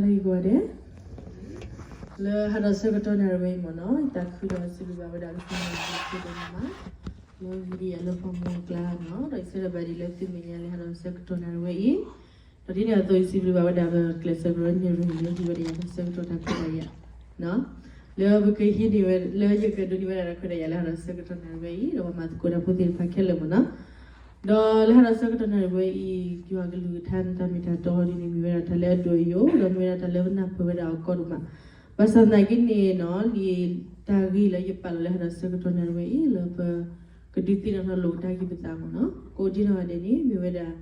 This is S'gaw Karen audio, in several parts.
လၢယဂီၢ်ဒဲး လၢဟါဒီးဆၢကတီၢ်နၣ်ရံၣ်ဝဲအံၤမ့ၢ်နီၤ, ယသးခုဒီးစံးဘျုးဘၣ်ဝဲဒၣ်ကစၢ်ယွၤ လၢဝံဒံယၤလၢပှၤမူအကျါနီၤ, ဒီးယဆၢထၢၣ်ဘၣ်ဒံးလၢသုမဲာ်ညါလၢဟါဒီးဆၢကတီၢ်နၣ်ရံၣ်ဝဲအံၤ, ဒီးဒ်န့ၣ်အသိးယစံးဘျုးဘၣ်ဝဲဒၣ်ပကျဲးစၢးကရၢနၣ်ရံၣ်လၢဟံးဝဲဒၣ်ယၤလၢဆၢကတီၢ်တၢ်ခွဲးတၢ်ယာ် လၢပကဟံးန့ၢ်ဝဲ လၢယကဒိးန့ၢ်ဝဲဒၣ်တၢ်ခွဲးတၢ်ယာ်လၢဟါဒီးဆၢကတီၢ်နၣ်ရံၣ်ဝဲအံၤ, ဒီးပှၤမၤသကိးတၢ်ဖိသ့ၣ်တဖၣ်ခဲလၢာ်မ့ၢ်နီၤ, ဒီးလၢဟါဒီးဆၢကတီၢ်နၣ်ရံၣ်ဝဲအံၤ ယွၤကလုၢ်ကထါနတၢ်မ့ၢ်တၢ်တီဒ်န့ၣ် မ့ၢ်ဝဲဒၣ်တၢ်လၢအဒိၣ်အယိာ် ဒီးမ့ၢ်ဝဲဒၣ်တၢ်လၢပနၢ်ပၢၢ်ဝဲဒၣ်အီၤကီဒိၣ်မး, ဘၣ်ဆၣ်သနာ်က့န့ၣ်နီၤ, လံာ်တၢ်ဂ့ၢ်လၢယပာ်လီၤလၢဟါဒီးဆၢကတီၢ်နၣ်ရံၣ်ဝဲအံၤ လၢပ ကဒုးသ့ၣ်နီၣ်ထီၣ်လိာ်ကဒါက့ၤပသးမ့ၢ်နီၤ, ကိးဒံနီၢ်ဂၤဒဲးန့ၣ် မ့ၢ်ဝဲဒၣ်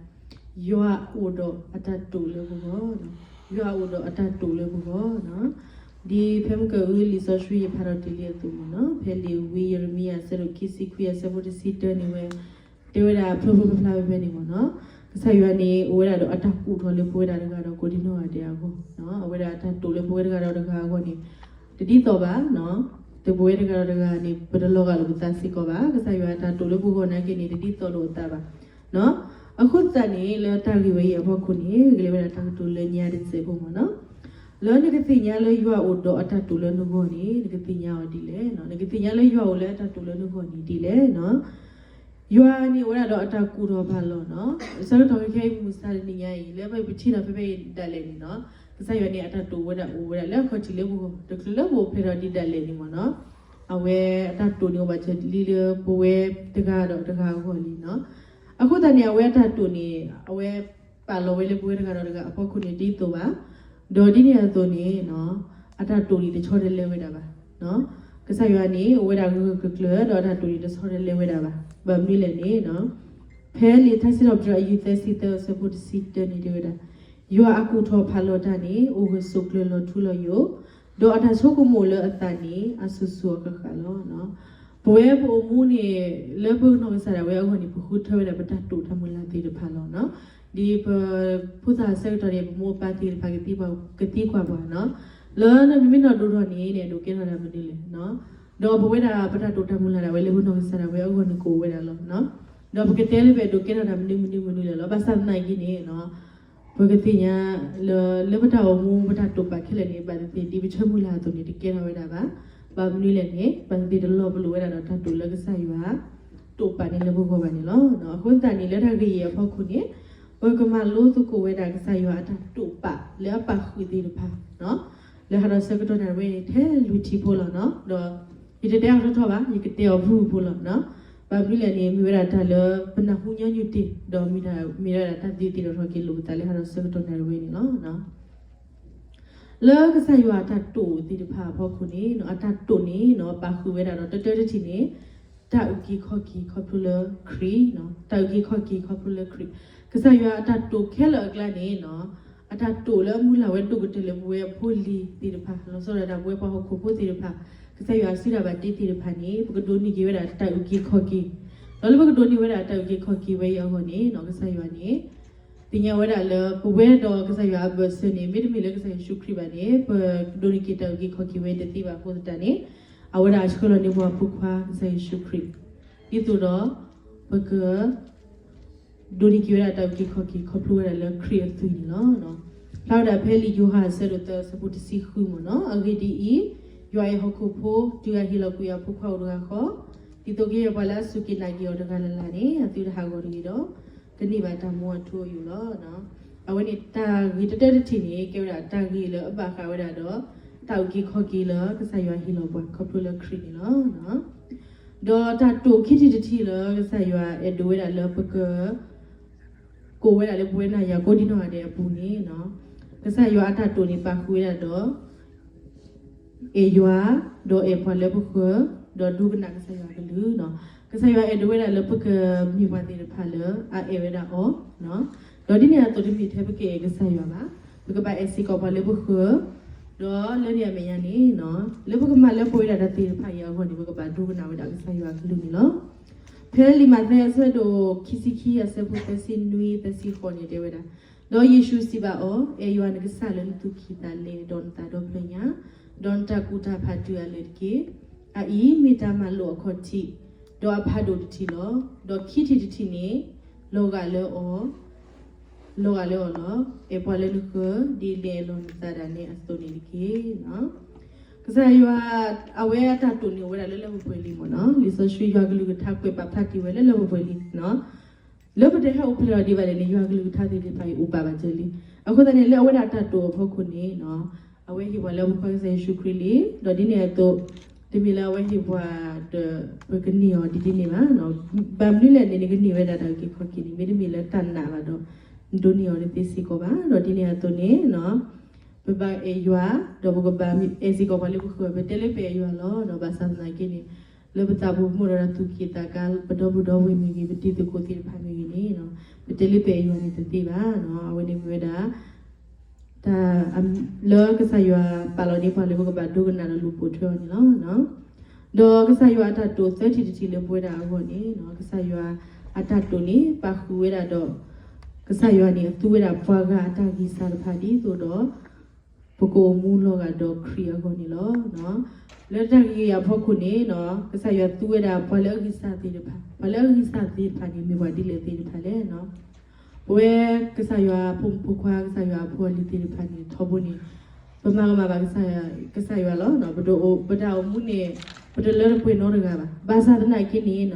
ယွၤအိၣ်ဒီးအတၢ်တိာ်လၢပဂီၢ်, ယွၤအိၣ်ဒီးအတၢ်တိာ်လၢပဂီၢ်နီၤ, ဒ်ဖဲမုၢ်ကၢၢ်အူလံာ်စီဆှံယဖးထီၣ်တ့ၢ်လံအသိးမ့ၢ်နီၤ, ဖဲလံာ်ဝံယရမံယၤအဆၢဒိၣ်ခံဆံခွံအဆၢဖိတဆံတၢန့ၣ်ဝဲ တဲဝဲဒၣ်ဖျိဖျိဖျါဖျါဖဲန့ၣ်မ့ၢ်နီၤ, ကစၢ်ယွၤန့ၣ်အိၣ်ဝဲဒၣ်ဒီးအတၢ်ကူၣ်ထီၣ်လၢပဝဲဒၣ်တဂၤဒီးကိးဒံနီၢ်ဂၤဒဲးအဂီၢ်, အဝဲဒၣ်အတၢ်တိာ်လၢပဝဲတဂၤဒီးတဂၤအဂီၢ်န့ၣ် တဒ်သိးဘၣ်နီၤ, တပဝဲတဂၤဒီးတဂၤန့ၣ် ပတလီၤဂာ်လိာ်ပသးစ့ၢ်ကီးဘၣ်, ကစၢ်ယွၤအတၢ်တိာ်လၢပဂီၢ်နာ်က့န့ၣ် တဒ်သိးလိာ်အသးဘၣ် အဃိသတးန့ၣ် လၢတၢ်ဂ့ၢ်ဝဲအံၤအဖီခိၣ်န့ၣ် ကလဲၤဝဲဒၣ်တၢ်ကတိၤလၢညါတစဲးဖိမ့ၢ်နီၤ, လၢနကသ့ၣ်ညါလၢယွၤအိၣ်ဒီးအတၢ်တိာ်လၢနဂီၢ်န့ၣ် နကသ့ၣ်ညါအီၤဒ်လဲၣ်, နကသ့ၣ်ညါလၢယွၤအိၣ်လၢအတၢ်တိာ်လၢနဂီၢ်န့ၣ်ဒ်လဲၣ်နီၤ, ယွၤန့ၣ်အိၣ်ဝဲဒၣ်ဒီးအတၢ်ကူၣ်ထီၣ်ဖးလီၤနီၤ, ဆၢကတီၢ်ခဲအံၤမုၢ်မဆါတနံၤညါအံၤ လၢပပထံၣ်နီၤဖဲဖဲအံၤဒၣ်လဲာ်န့ၣ်နီၤ, ကစၢ်ယွၤန့ၣ် အတၢ်တိာ်ဝဲဒၣ်အိၣ်ဝဲဒၣ်လၢအခီၣ်ထံးလၢပဂီၢ် တချုးလၢပအိၣ်ဖျဲၣ်ထီၣ်ဒံးဒၣ်လဲာ်န့ၣ်မ့ၢ်နီၤ, အဝဲအတၢ်တိာ်န့ၣ်အိၣ်ဘၣ်စၢၤလံလၢပဝဲတဂၤဒီးတဂၤအဂီၢ်လံနီၤ, အဃိသတးန့ၣ် အဝဲအတၢ်တိာ်န့ၣ် အဝဲပာ်လီၤဝဲလၢပဝဲတဂၤဒီးတဂၤအဖီခိၣ်န့ၣ် ဒ်သိးဘၣ်, ဒီးဒ်န့ၣ်အသိးန့ၣ် အတၢ်တိာ်န့ၣ်တဆီတလဲဝဲဒၣ်ဘၣ် ကစၢ်ယွၤန့ၣ် အိၣ်ဝဲဒၣ်ဂၢၢ်ဂၢၢ်ကျၢၤကျၢၤ ဒီးအတၢ်တိာ်န့ၣ်တဆီတလဲဝဲဒၣ်ဘၣ်. ဘၣ်မနုၤလဲၣ်န့ၣ်, ဖဲလံာ်ထါစံးထီၣ်ပတြၢၤအယုၢ်သၢဆံသၢအဆၢဖိတဆံတၢန့ၣ်တဲဝဲဒၣ်, ယွၤအကူၣ်ထီၣ်ဖးလီၤတၢ်န့ၣ် အိၣ်ဂၢၢ်ဆိးကျၢၤလီၤထူလီၤယိာ်, ဒီးအတၢ်ဆိကမိၣ်လၢအသးန့ၣ် အစိၤစိၤအဃၣ်ဃၣ်လီၤ. ပဝဲပအိၣ်မူန့ၣ် လၢပနီၢ်ကစၢ်ဒၣ်ဝဲအဂီၢ်န့ၣ် ပဃုထၢဝဲဒၣ်ပတၢ်တိာ်တၢ်မုၢ်လၢ်သ့ၣ်တဖၣ်လီၤ. ဒ်ပဖိသၣ်ဆၢကတီၢ်န့ၣ် ပမိၢ်ပၢ်သ့ၣ်တဖၣ်ကသံကွၢ်ပှၤနီၤ, လၢနမ့မ့ၢ်နီၢ်ဒိၣ်ထီၣ်န့ၣ် နအဲၣ်ဒိးကဲထီၣ်တၢ်မနုၤလဲၣ်. ဒီးပဝဲဒၣ်ပတၢ်တိာ်တၢ်မုၢ်လၢ်ဒၣ်ဝဲလၢပနီၢ်ကစၢ်ဒၣ်ဝဲအဂီၢ်န့ၣ်ကအိၣ်ဝဲဒၣ်လီၤ. ဒီးပကတဲလၢပအဲၣ်ဒိးကဲထီၣ်တၢ်မနုၤမနုၤမနုၤလဲၣ်လီၤ. ဘၣ်ဆၣ်သနာ်က့န့ၣ် ပကသ့ၣ်ညါလၢ လၢပတၢ်အိၣ်မူပတၢ်တိာ်ပာ်ခဲလၢာ်န့ၣ် ဘၣ်သ့ၣ်သ့ၣ်ဒ်ပဆၢမုၢ်လၢ်အသိးန့ၣ် တကဲထီၣ်ဝဲဒၣ်ဘၣ်. ဘၣ်မနုၤလဲၣ်န့ၣ် ဘၣ်သ့ၣ်သ့ၣ်တလီၤပလိာ်ဝဲဒၣ်ဒီးတၢ်တိာ်လၢကစၢ်ယွၤ တိာ်ပာ်န့ၢ်လၢပဂီၢ်ဘၣ်န့ၣ်လီၤ. အဃိသတးန့ၣ် လၢတၢ်ဂ့ၢ်အံၤအဖီခိၣ်န့ၣ် ပကမၤလိသကိးဝဲဒၣ်ကစၢ်ယွၤအတၢ်တိာ်ပာ်လၢအပာ်ဃုာ်သ့ၣ်တဖၣ် လၢဟါဒီးဆၢကတီၢ်နၣ်ရံၣ်ဝဲန့ၣ် ထဲလွံၢ်ထံၣ်ဖိလီၤနီၤ. ဒီးယတတဲအီၤထီထီဘၣ်, ယကတဲအီၤဖုၣ်ဖုၣ်ဖိလီၤ. ဘၣ်မနုၤလဲၣ်န့ၣ် မ့ၢ်ဝဲဒၣ်တၢ်လၢပနၢ်ဟူညီနုၢ်တ့ၢ်, ဒီးမ့ၢ်ဒၣ် မ့ၢ်ဝဲဒၣ်တၢ်သ့ၣ်သ့ၣ်ထီၣ်ထီၣ်က့ၤလိာ်ပသးလၢဟါဒီးဆၢကတီၢ်နၣ်ရံၣ်ဝဲန့ၣ်လီၤ. လၢကစၢ်ယွၤအတၢ်တိာ်သ့ၣ်တဖၣ်အဖီခိၣ်န့ၣ် အတၢ်တိာ်န့ၣ် ပာ်ဃုာ်ဝဲဒၣ်ဒီးတၢတၢတထံၣ်န့ၣ် တၢ်အုၣ်က့ၤခီၣ်က့ၤခီဖျိလၢခရံာ်, တၢ်အုၣ်က့ၤခီၣ်က့ၤခီဖျိလၢခရံာ်, ကစၢ်ယွၤအတၢ်တိာ်ခဲလၢာ်အကျါန့ၣ် အတၢ်တိာ်လၢအမုၢ်လၢ်ဝဲဒိၣ်ကတၢၢ်လၢပဝဲဖိလံၤသ့ၣ်တဖၣ် လီၤဆီဒၣ်တၢ်ပဝဲပှၤဟီၣ်ခိၣ်ဖိသ့ၣ်တဖၣ်, ကစၢ်ယွၤအစုတၢ်ဘၣ်တ့သ့ၣ်တဖၣ်န့ၣ် ပကဒိးန့ၢ်က့ၤဝဲဒၣ်တၢ်အုၣ်က့ၤခီၣ်က့ၤ, ဒီးလၢပကဒိးန့ၢ်ဝဲဒၣ်တၢ်အုၣ်က့ၤခီၣ်က့ၤဝဲအံၤအဂီၢ်န့ၣ် ကစၢ်ယွၤန့ၣ် သ့ၣ်ညါဝဲဒၣ်လၢပဝဲဒီးကစၢ်ယွၤအဘၢၣ်စၢၤန့ၣ် မ့တမ့ၢ်လၢကစၢ်ယ့ၣ်ၡူးခရံာ်ဘၣ်န့ၣ် ပကဒိးန့ၢ်က့ၤတၢ်အုၣ်က့ၤခီၣ်က့ၤဝဲတသ့ဘၣ်အဃိသတးန့ၣ် အဝဲဒၣ်အဆှၢလီၤန့ၢ်ပှၤအဖိခွါကစၢ်ယ့ၣ်ၡူးခရံာ် ဒ်သိးဒီး ပက ဒိးန့ၢ်က့ၤဝဲဒၣ်တၢ်အုၣ်က့ၤခီၣ်က့ၤခီဖျိဝဲဒၣ်လၢခရံာ်အသွံၣ်န့ၣ်လီၤ. ဖျါဝဲဒၣ်ဖဲလံာ်ယိၤဟၣ်အဆၢဒိၣ်သၢအဆၢဖိတဆံဃုမ့ၢ်နီၤ, အဂ့ၢ်ဒ်အံၤ, ယွၤအဲၣ်ဟီၣ်ခိၣ်ဖိ တုၤအဟ့ၣ်လီၤကွံာ်အဖိခွါအိၣ်တဂၤဃီ, ဒ်သိးကယဲၢ်ပှၤလၢအစူၢ်က့ၤနာ်က့ၤအီၤတဂၤလၢ်လၢ်န့ၣ် အသုတဟးဂီၤတဂ့ၤဒီး ကန့ၢ်ဘၣ်တၢ်မူအထူအယိာ်လီၤ. အဝဲန့ၣ်တၢ်ဂ့ၢ်တၢတၢတထံၣ်န့ၣ် ကဲဝဲဒၣ်တၢ်ဂ့ၢ်လၢအဘၣ်ဃးဝဲဒၣ်ဒီး တၢ်အုၣ်က့ၤခီၣ်က့ၤလၢကစၢ်ယွၤဟ့ၣ်လီၤပှၤခီဖျိလၢခရံာ်န့ၣ်လီၤ. ဒီးတၢ်တိာ်ခံထံၣ်တထံၣ်လၢကစၢ်ယွၤအဲၣ်ဒိးဝဲဒၣ်လၢပက ကိးဝဲဒၣ်လၢပဝဲနၤယၤကိးဒံနီၢ်ဂၤဒဲးအပူၤန့ၣ် ကစၢ်ယွၤအတၢ်တိာ်န့ၣ်ပာ်ဃုာ်ဝဲဒၣ်ဒီး အဲၣ်ယွၤ, ဒီးအဲၣ်ပှၤလၢပဃၢၤ, ဒီးဒိကနၣ်ကစၢ်ယွၤအကလုၢ်. ကစၢ်ယွၤအဲၣ်ဒိးဝဲဒၣ်လၢပကမ့ၢ်ပှၤသ့ၣ်တဖၣ်လၢအအဲၣ်ဝဲဒၣ်အီၤ, ဒီးဒ်န့ၣ်အသိးတမ့ၢ်ထဲပကအဲၣ်ကစၢ်ယွၤဘၣ်, ပကဘၣ်အဲၣ်စ့ၢ်ကီးပှၤလၢပဃၢၤ, ဒီးလၢန့ၣ်အမဲာ်ညါန့ၣ် လၢပကမၤလၢပှဲၤဝဲဒၣ်တၢ်သ့ၣ်တဖၣ်အံၤအဂီၢ်န့ၣ် ပကဘၣ်ဒိကနၣ်ဝဲဒၣ်ကစၢ်ယွၤအကလုၢ်န့ၣ်လီၤ. ဖဲလံာ်မးသဲအဆၢဒိၣ်ခံဆံခံအဆၢဖိသၢဆံနွံ သၢဆံဃိးန့ၣ်တဲဝဲဒၣ်, ဒီးယ့ၣ်ၡူးစံးဘၣ်အီၤ, အဲၣ်ယွၤနကစၢ်လၢနသူၣ်ကံၢ်သးလဲ ဒီးနသးဒီဖျၢၣ်ညါ, ဒီးနတၢ်ကူၣ်တၢ်ဖးတုၤအလၢာ်တက့ၢ်. အအံၤမ့ၢ်တၢ်မၤလိာ်အခီၣ်ထံး, ဒီးအဖးဒိၣ်တထံၣ်လီၤ. ဒီးခံထံၣ်တထံၣ်န့ၣ် လီၤဂာ်လၢအီၤ လီၤဂာ်လၢအီၤလီၤ. အဲၣ်ပှၤလၢနဃၢၤ ဒ်လဲၣ်အဲၣ်လီၤနသးဒၣ်နဲအသိးန့ၣ်တက့ၢ်. ကစၢ်ယွၤ အဝဲအတၢ်တိာ်န့ၣ် အိၣ်ဝဲဒၣ်လၢလၢပှဲၤပှဲၤလံမ့ၢ်နီၤ. လံာ်စီဆှံယွၤကလုၢ်ကထါကွဲးပာ်ဖျါတ့ၢ်ဝဲလၢလၢပှဲၤပှဲၤလံနီၤ. လၢပတဟဲအိၣ်ဖျဲၣ်အီၤဒံးဘၣ်လဲၣ်န့ၣ် ယွၤကလုၢ်ကထါသ့ၣ်တဖၣ်အံၤအိၣ်ပာ်ဘၣ်စၢၤလံ. အဃိသတးန့ၣ် လၢအဝဲဒၣ်တၢ်တိာ်အဖီခိၣ်န့ၣ်နီၤ, အဝဲဟ့ၣ်ပှၤလၢပဖိခွါကစၢ်ယ့ၣ်ၡူးခရံာ်လံ. ဒီးဒ်န့ၣ်အသိး တမ့ၢ်လၢအဝဲဟ့ၣ်ပှၤဒီး ပကန့ၢ်အီၤဒ်ဒ်န့ၣ်ဘၣ်. ဘၣ်မနုၤလဲၣ်န့ၣ် နကန့ၢ်ဝဲဒၣ်တၢ်အုၣ်က့ၤခီၣ်က့ၤန့ၣ် မ့တမ့ၢ်လၢတၢ်နာ်ဘၣ်ဒီး နဒိးန့ၢ်အီၤတသ့စ့ၢ်ကီးဘၣ်. ဒီးဒ်န့ၣ်အသိးန့ၣ် ပဘၣ်အဲၣ်ယွၤ, ဒီးပကဘၣ်အဲၣ်စ့ၢ်ကီးပှၤလၢပဃၢၤ, ပတဲလၢပအဲၣ်ယွၤလီၤ. ဒီးဘၣ်ဆၣ်သနာ်က့န့ၣ် လၢပသးပူၤပမိၢ်ဒီးတၢ်သူၣ်က့ၣ်သးကါ ပဒီပုၢ်ဒီဝဲၢ်မ့ၢ်ဂ့ၤ, ပတံၤသကိးသ့ၣ်တဖၣ်မ့ၢ်ဂ့ၤန့ၣ် ပတဲလၢပအဲၣ်ယွၤန့ၣ်တသ့ဘၣ်. အဝဲန့ၣ်မ့ၢ်ဝဲဒၣ် တၢ် လၢကစၢ်ယွၤပာ်လီၤန့ၢ်ပှၤလၢပကဘၣ်ဒိကနၣ်ဒီးလူၤပိာ်ထွဲအီၤန့ၣ်လီၤ. ဒီးကစၢ်ယွၤအတၢ်တိာ်သၢထံၣ်တထံၣ်လၢပဝဲဒၣ်အဂီၢ်န့ၣ် ကစၢ်ယွၤအတၢ်တိာ်န့ၣ် ပာ်ဃုာ်ဝဲဒၣ်ဒီး ကစၢ်ယွၤန့ၣ် အသူဝဲဒၣ်ပှၤဂၤအတၢ်ဂံၢ်စၢ်တဖၣ်ဒ်သိးဒီး ပကအိၣ်မူလီၤဂာ်ဒီးခရံာ်အဂီၢ်န့ၣ်လီၤ. လၢတၢ်ဂ့ၢ်အဖီခိၣ်န့ၣ် ကစၢ်ယွၤသူဝဲဒၣ်ပှၤလၢအဂံၢ်စၢ်သ့ၣ်တဖၣ်, ပှၤလၢအဂံၢ်စၢ်သ့ၣ်တဖၣ်န့ၣ် မ့ၢ်ပှၤဒ်လဲၣ်သ့ၣ်တဖၣ်လဲၣ်. ပဝဲကစၢ်ယွၤအဖိမုၣ်ဖိခွါ ကစၢ်ယွၤအဖိအလံၤသ့ၣ်တဖၣ်န့ၣ် ထီဘိန့ၣ် ပမၤကမၣ်ဘၣ်ကစၢ်ယွၤလီၤ. ပတအိၣ် ပတၢ်အိၣ်မူန့ၣ် ပတလၢတပှဲၤနီတဂၤဘၣ်. ဘၣ်ဆၣ်သနာ်က့န့ၣ်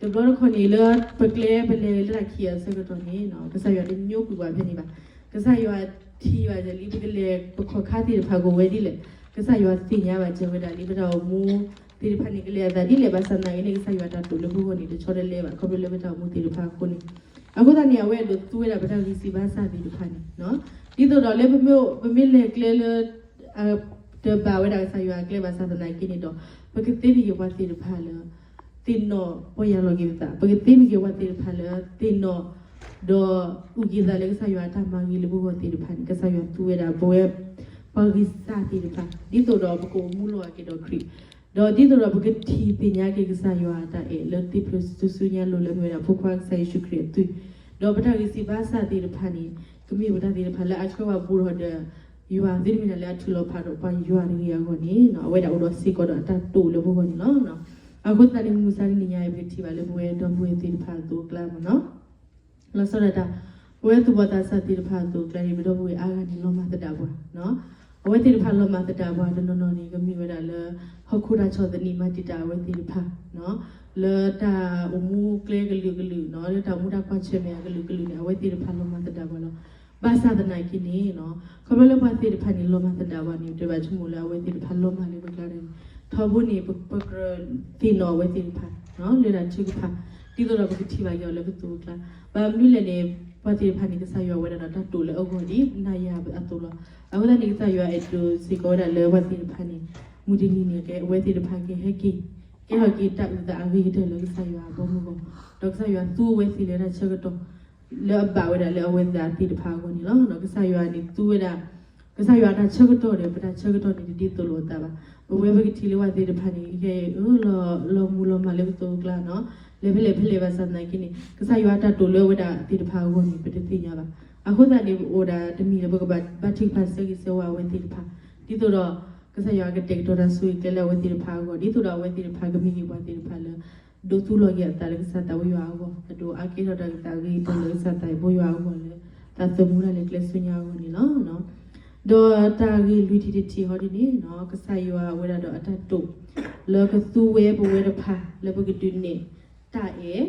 တဘျီတခီၣ်န့ၣ် လၢပကျဲပလဲၤလၢတၢ်ခံးအဆၢကတီၢ်န့ၣ် ကစၢ်ယွၤတညိကွံာ်ပှၤဖဲန့ၣ်ဘၣ်. ကစၢ်ယွၤထံၣ်ဘၣ်စၢၤလံ ပကလဲၤပခီၣ်ခါသ့ၣ်တဖၣ်ကအိၣ်ဝဲဒ်လဲၣ်. ကစၢ်ယွၤသ့ၣ်ညါဘၣ်စၢၤဝဲဒၣ်လံ ပတၢ်အိၣ်မူသ့ၣ်တဖၣ်န့ၣ် ကလဲၤအသးဒ်လဲၣ်. ဘၣ်ဆၣ်သနာ်က့န့ၣ် ကစၢ်ယွၤတၢ်တိာ်လၢပဂီၢ်န့ၣ် တဆီတလဲဘၣ် ခီဖျိလၢပတၢ်အိၣ်မူသ့ၣ်တဖၣ်အဃိန့ၣ်. အဃိသတးန့ၣ် အဝဲအဲၣ်ဒိးသူဝဲဒၣ်ပတၢ်ဂံၢ်စၢ်ဘါစၢ်သ့ၣ်တဖၣ်န့ၣ် ဒ်သိးဒီးလၢပမ့ၢ် ပမ့ၢ်လဲၤကျဲလၢ တဘၣ်ဝဲဒၣ်ကစၢ်ယွၤအကျဲဘၣ်ဆၣ်သနာ်က့န့ၣ်ဒီး ပကသ့မ့ၢ်က့ၤပှၤသ့ၣ်တဖၣ်လၢ သ့ၣ်နီၣ်ပီၢ်ယၢ်လီၤက့ၤပသး, ပကသ့မ့ၢ်က့ၤပှၤသ့ၣ်တဖၣ်လၢ သ့ၣ်နီၣ် ဒီးအုၣ်က့ၤသးလၢကစၢ်ယွၤအတၢ်မၤဂ့ၤလၢပဂီၢ်သ့ၣ်တဖၣ်န့ၣ် ကစၢ်ယွၤသူဝဲဒၣ်ပဝဲ ပှၤဂံၢ်စၢ်သ့ၣ်တဖၣ် ဒ်သိးဒီးပကအိၣ်မူလီၤဂာ်က့ၤဒီးခရံာ်, ဒီးဒ်သိးဒီးပကထံၣ်သ့ၣ်ညါက့ၤကစၢ်ယွၤအတၢ်အဲၣ်လၢသ့ၣ်ဖျၢၣ်စုဆူညါလိၤလၢမ့ၢ်ဝဲဒၣ်ဖိခွါကစၢ်ယ့ၣ်ၡူးခရံာ်အသွံၣ်, ဒီးပတၢ်ဂံၢ်စၢ်ဘါစၢ်သ့ၣ်တဖၣ်န့ၣ် ကမ့ၢ်ပတၢ်သ့ၣ်တဖၣ်လၢအဆှၢပှၤဘူးထီၣ်ဒီး ယွၤသုတမ့ၢ်တၢ်လၢအထုးလီၤဖးဒီးပှၤယွၤတဂ့ၤအဂီၢ်န့ၣ် အဝဲဒၣ်အိၣ်ဒီးစ့ၢ်ကီးဒီးအတၢ်တိာ်လၢပဂီၢ်န့ၣ်လီၤ. အဃိသတးန့ၣ် မုၢ်မဆါတနံၤညါအံၤ ပကထံၣ်ဘၣ်လၢပဝဲဒီပုၢ်ဝဲၢ်သ့ၣ်တဖၣ်အသိးအကျါမ့ၢ်နီၤ လီၤဆီဒၣ်တၢ် ပဝဲသူၣ်ဘီၣ်သးစၢ်သ့ၣ်တဖၣ်အသိးအကျါန့ၣ် ပဒီပုၢ်ဝဲၢ်အါဂၤန့ၣ် လီၤမၢ်သဒၣ်ပှၤ, အဝဲသ့ၣ်တဖၣ်လီၤမၢ်သဒၣ်ပှၤတနီၤနီၤန့ၣ် ကမ့ၢ်ဝဲဒၣ်လၢ ဟီၣ်ခိၣ်တၢ်ဆီၣ်သနံးမၤတံာ်တာ်အဝဲသ့ၣ်တဖၣ် လၢတၢ်အိၣ်မူကျဲကလုာ်ကလုာ် လၢတၢ်အိၣ်မူတၢ်ကွၢ်ဆၢၣ်မဲာ်အကလုာ်ကလုာ်န့ၣ် အဝဲသ့ၣ်တဖၣ်လီၤမၢ်သဒၣ်ပှၤလီၤ. ဘၣ်ဆၣ်သနာ်က့န့ၣ် ခီဖျိလၢပှၤသ့ၣ်တဖၣ်န့ၣ် လီၤမၢ်သဒၣ်ပှၤန့ၣ် တဘၣ်ဆိကမိၣ်လၢအဝဲသ့ၣ်တဖၣ်လီၤမၢ်လၢပကျါန့ၣ် ထီဘိန့ၣ် ပကြၢးသ့ၣ်နီၣ်အဝဲသ့ၣ်တဖၣ် လၢတၢ်ထုကဖၣ် ဒ်သိးဒီးပကထံၣ်ဘၣ်က့ၤအီၤလၢပသိးပကျါ, ဘၣ်မနုၤလဲၣ်န့ၣ် ပှၤသ့ၣ်တဖၣ်န့ၣ် ကစၢ်ယွၤဝဲဒၣ်ဒီးတၢ်တိာ်လၢအဂီၢ်ဒ်နၤယၤအသိးလီၤ. အဃိသတးန့ၣ် ကစၢ်ယွၤအဲၣ်ဒိးစ့ၢ်ကီးဝဲဒၣ်လၢပှၤသ့ၣ်တဖၣ်န့ၣ် မုၢ်တနံၤန့ၣ် ကဲအဝဲသ့ၣ်တဖၣ်ကဟဲက့ၤ ကဲထီၣ်က့ၤတၢ်အုၣ်သးအဂ့ၤကတၢၢ်လၢကစၢ်ယွၤအဘီမုၢ်အဂီၢ်, ဒီးကစၢ်ယွၤသူအဝဲသ့ၣ်လၢတၢ်ဆၢကတီၢ် လၢအဘၣ်ဝဲဒၣ်လၢအဝဲသ့ၣ်တဖၣ်အဂီၢ်န့ၣ်လီၤ. ကစၢ်ယွၤန့ၣ်သူဝဲဒၣ် ကစၢ်ယွၤအတၢ်ဆၢကတီၢ်ဒီး ပတၢ်ဆၢကတီၢ်န့ၣ် တဒ်သိးလိာ်အသးဘၣ်. ပဝဲပကထံၣ်လၢပှၤသ့ၣ်တဖၣ်န့ၣ် ကဲအံၤ လီၤမုၢ်လီၤမၢ်လၢပသိးပကျါနီၤ, လဲၤဖဲလဲၣ်ဖဲလဲၣ်ဘၣ်ဆၣ်သနာ်က့န့ၣ် ကစၢ်ယွၤအတၢ်တိာ်လၢအဝဲဒၣ်သ့ၣ်တဖၣ်အဂီၢ်န့ၣ် ပတသ့ၣ်ညါဘၣ်. အဃိသတးန့ၣ် ပအိၣ်ဒၣ်တမံၤလၢပကဘၣ်ထုကဖၣ်ဆၢဂ့ၤဆၢဝါအဝဲသ့ၣ်တဖၣ် ဒ်သိးဒီး ကစၢ်ယွၤကတဲာ်ကတီၤတၢ်ဆိၣ်ဂ့ၤကျဲလၢအဝဲသ့ၣ်တဖၣ်အဂီၢ် ဒ်သိးဒီးအဝဲသ့ၣ်တဖၣ်ကမ့ၢ်ဂ့ၤပှၤသ့ၣ်တဖၣ်လၢ ဒိးသူလီၤက့ၤအသးလၢကစၢ်သးဘိယွၤအဂီၢ်, အဒိးအါကဲထီၣ်တၢ်ဂ့ၤသးဂ့ၤတၢ်လၢကစၢ်သးဘိယွၤအဂီၢ်လၢ တၢ်သးသမူတၢ်လဲၤကျဲဆူညါအဂီၢ်န့ၣ်လီၤ. ဒီးတၢ်ဂ့ၢ်လွံၢ်ထံၣ်တထံၣ်ဟီဒ်န့ၣ် ကစၢ်ယွၤဝဲဒၣ်ဒီးအတၢ်တိာ် လၢကသူဝဲပဝဲတဖၣ်လၢပကဒုးနဲၣ်တၢ်အဲၣ်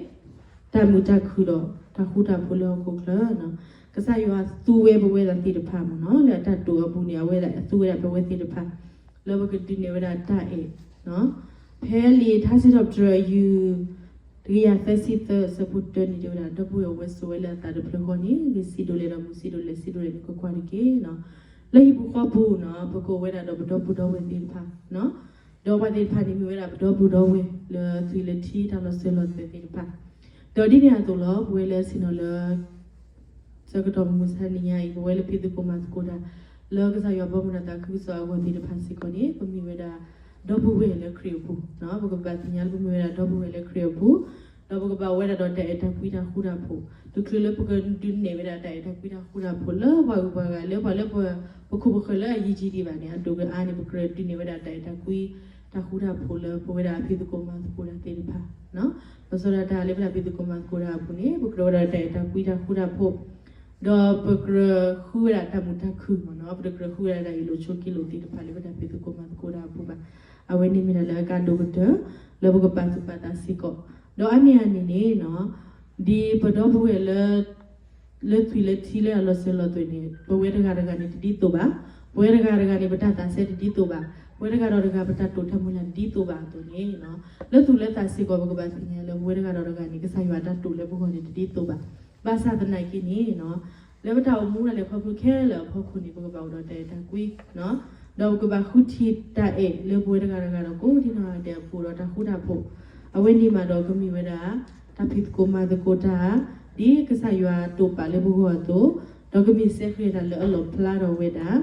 တၢ်မုာ်တၢ်ခုၣ်ဒီးတၢ်ဃူတၢ်ဖိးလၢဟီၣ်ခိၣ်ချၢ ကစၢ်ယွၤသူဝဲပဝဲဒၣ်သ့ၣ်တဖၣ်မ့ၢ်နီၤ လၢအတၢ်တိာ်အပူၤန့ၣ် အဝဲဒၣ်သူဝဲဒၣ်ပဝဲသ့ၣ်တဖၣ် လၢပကဒုးနဲၣ်ဝဲဒၣ်တၢ်အဲၣ် ဖဲလံာ်ထါစံးထီၣ်ပတြၢၤအယုၢ် တကယၤသၢဆံသၢအဆၢဖိတၢန့ၣ် တဲဝဲဒၣ် ဒီပုၢ်ဝဲၢ်အိၣ်ဝဲဆိးဝဲလၢအသးတဖျၢၣ်ဃီန့ၣ် ဂ့ၤဆံးဒိၣ်လဲၣ်ဒီးမုာ်ဆံးဒိၣ်လဲၣ်ဆံးဒိၣ်လဲၣ်န့ၣ် ကွၢ်ကွၢ်တက့ၢ်. လၢဟံၣ်ပူၤဃီပူၤနီၤ ပကအိၣ်ဝဲဒၣ်ဒီးပဒီပုၢ်ဒီဝဲၢ်သ့ၣ်တဖၣ် ဒီးပှၤသ့ၣ်တဖၣ်န့ၣ်မ့ၢ်ဝဲဒၣ်ပဒီပုၢ်ဒီဝဲၢ်လၢသွံၣ်လၢထံတၢ်လီၤစၢၤလီၤသွဲၣ်သ့ၣ်တဖၣ် ဒီးဒ်န့ၣ်အသိးလီၤ ပဝဲလၢဆ့ၣ်နီၤလၢ ဆၢကတီၢ်မုၢ်မဆါနံၤညါအံၤ ပဝဲလၢဖံးသကိးမၤသကိးတၢ် လၢကစၢ်ယွၤဘီမုၢ်ဒီးသးခုကစီၣ်အဂီၢ်သ့ၣ်တဖၣ်စ့ၢ်ကီးန့ၣ် ပမ့ၢ်ဝဲဒၣ်ဒီပုၢ်ဝဲၢ်လၢခရံာ်အပူၤ ပကဘၣ်သ့ၣ်ညါလၢပမ့ၢ်ဝဲဒၣ်ဒီပုၢ်ဝဲၢ်လၢခရံာ်အပူၤ ဒီးပကဘၣ်ဝဲဒၣ်ဒီးတၢ်အဲၣ်တၢ်ကွံတၢ်ဃူတၢ်ဖိး တချုးလၢပကဒုးနဲၣ်ဝဲဒၣ်တၢ်အဲၣ်တၢ်ကွံတၢ်ဃူတၢ်ဖိးလၢပှၤဂုၤပှၤဂၤလၢပှၤလၢပ ပခိၣ်ပဃၢၤလၢအယံၤယံၤဒံးဘၣ်န့ၣ် အဒိၣ်ကအါန့ၣ် ပကြၢးဒုးနဲၣ်ဝဲဒၣ်တၢ်အဲၣ်တၢ်ကွံတၢ်ဃူတၢ်ဖိးလၢပဝဲဒၣ်အဖံးသကိးမၤသကိးတၢ်သ့ၣ်တဖၣ် လီၤဆီဒၣ်တၢ်လၢပဒၣ်ဖံးသကိးမၤသကိးတၢ်အပူၤန့ၣ် ပကြၢးဝဲဒၣ်တၢ်အဲၣ်တၢ်ကွံတၢ်ဃူတၢ်ဖိး ဒီးပကြၢးဃုဝဲဒၣ်တၢ်မုာ်တၢ်ခုၣ်မ့ၢ်နီၤ, ပတကြၢးဃုဝဲဒၣ်တၢ်အ့ၣ်လိာ်ဆိးက့လိာ်သ့ၣ်တဖၣ်လၢပတၢ်ဖံးသကိးမၤသကိးတၢ်အပူၤဘၣ်. အဝဲန့ၣ်မ့ၢ်ဒၣ်လၢအကါဒိၣ်ကတၢၢ် လၢပကပာ်သူၣ်ပာ်သးစ့ၢ်ကီး, ဒီးအါန့ၢ်အန့ၣ်န့ၣ်နီၤ, ဒ်ပဒီပုၢ်ဝဲၢ်လၢ လၢသွံၣ်လၢထံလၢအလီၤစၢၤလီၤသွဲၣ်န့ၣ် ပဝဲတဂၤတဂၤန့ၣ်တဒ်သိးဘၣ်, ပဝဲတဂၤတဂၤန့ၣ် ပတၢ်သးစဲတဒ်သိးဘၣ်, ပဝဲတဂၤဒီးတဂၤ ပတၢ်တိာ်တၢ်မုၢ်လၢ်တဒ်သိးဘၣ်အသိးန့ၣ်, လၢသူၣ်လၢသးစ့ၢ်ကီး ပကဘၣ်သ့ၣ်ညါလၢပဝဲတဂၤဒီးတဂၤန့ၣ် ကစၢ်ယွၤအတၢ်တိာ်လၢပဂီၢ်န့ၣ်တဒ်သိးဘၣ်. ဘၣ်ဆၣ်သနာ်က့န့ၣ် လၢပတၢ်အိၣ်မူဒၣ်လဲာ်ခီဖျိခဲလၢာ်အဖီခိၣ်န့ၣ် ပကဘၣ်အိၣ်ဒီးတၢ်အဲၣ်တၢ်ကွံ, ဒီးပကဘၣ်ဃုထံၣ်တၢ်အဲၣ်လၢပဝဲတဂၤတဂၤဒီးကိးဒံနီၢ်ဂၤဒဲးအပူၤဒီးတၢ်ဃူတၢ်ဖိး, အဝဲန့ၣ်မးဒီးကမ့ၢ်ဝဲဒၣ် တၢ်ဖံးသကိးမၤသကိးတၢ် ဒ်ကစၢ်ယွၤတိာ်ပာ်လၢပဂီၢ်အသိး, ဒီးကမ့ၢ်စဲဃဲၤတၢ်လၢအလီၣ်ဖျါထီၣ်ဝဲဒၣ်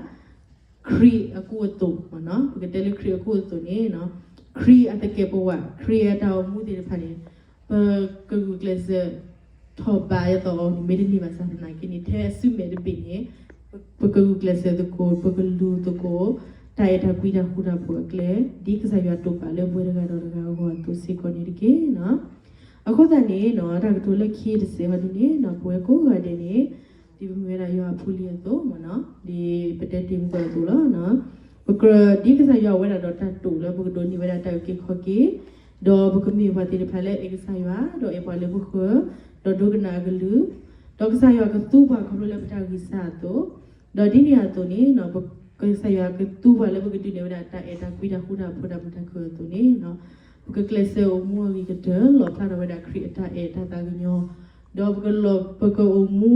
ခရံာ်အကူအသိး, ပကတဲလၢခရံာ်အကူအသိးန့ၣ်, ခရံာ်အသကဲးပဝး ခရံာ်အတၢ်အိၣ်မူသ့ၣ်တဖၣ်န့ၣ် ပကဂုာ်ကျဲးစၢးထီၣ်ဘးအသိးအီၤန့ၣ် မ့ၢ်တန့ၢ်ဘၣ်ဆၣ်သနာ်က့န့ၣ် ထဲအစုမဲာ်တဘ့ၣ်န့ၣ် ပကဂုာ်ကျဲးစၢးသကိး ပကလူၤသကိး တၢ်အဲၣ်တၢ်ကွံတၢ်ဃူတၢ်ဖိးအကျဲ ဒ်ကစၢ်ယွၤတိာ်ပာ်လၢပဝဲတဂၤဒီးတဂၤအဂီၢ်အသိးစ့ၢ်ကီးန့ၣ်တက့ၢ်. အဃိသတးန့ၣ် တၢ်ကတိၤလၢခံတစဲးဝဲဒ်န့ၣ် ပဝဲကိးဂၤဒဲးန့ၣ် ဒ်ပမ့ၢ်ဝဲဒၣ်ယွၤအဖိလံၤအသိး, ဒ်ပတဲတ့ၢ်မုၢ်ကီၢ်အသိးလီၤ. ပကြၢးဒ်ကစၢ်ယွၤအဝဲဒၣ်ဒီးတၢ်တိာ်လၢပကဒိးန့ၢ်ဝဲဒၣ်တၢ်အုၣ်က့ၤခီၣ်က့ၤ, ဒီးပကမ့ၢ်ပှၤသ့ၣ်တဖၣ်လၢအဲၣ်ကစၢ်ယွၤ ဒီးအဲၣ်ပှၤလၢပဃၢၤ, ဒီးဒိကနၣ်အကလုၢ်, ဒီးကစၢ်ယွၤကသူပှၤခီဖျိလၢပတၢ်ဂံၢ်စၢ်အသိး, ဒီးဒ်န့ၣ်အသိးန့ၣ် ကစၢ်ယွၤကသူပှၤလၢပကဒုးနဲၣ်ဝဲဒၣ်တၢ်အဲၣ်တၢ်ကွံတၢ်ဃူတၢ်ဖိးတၢ်မုာ်တၢ်ခုၣ်အသိးန့ၣ် ပကကျဲးစၢးအိၣ်မူအဂ့ၤကတၢၢ် လီၣ်ဖျါထီၣ်ဝဲဒၣ်ခရံာ်အတၢ်အဲၣ်တၢ်သးကညီၤ, ဒီးပကလီၢ် ပကအိၣ်မူ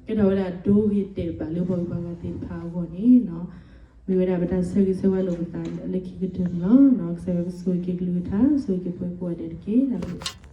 ကဲထီၣ်ဝဲဒၣ်ဒိဂ့ၤတဲာ်ဘၣ်လၢပှၤဂုၤပှၤဂၤသ့ၣ်တဖၣ်အဂီၢ်န့ၣ် မ့ၢ်ဝဲဒၣ်ပတၢ်ဆၢဂ့ၤဆၢဝါလိာ်ပသးလၢခံကတၢၢ်န့ၣ်လီၤ. ကစၢ်ယွၤကဆိၣ်ဂ့ၤက့ၤကလုၢ်ကထါ ဆိၣ်ဂ့ၤက့ၤပှၤကိးဂၤဒဲးတက့ၢ်. တၢ်ဘျုး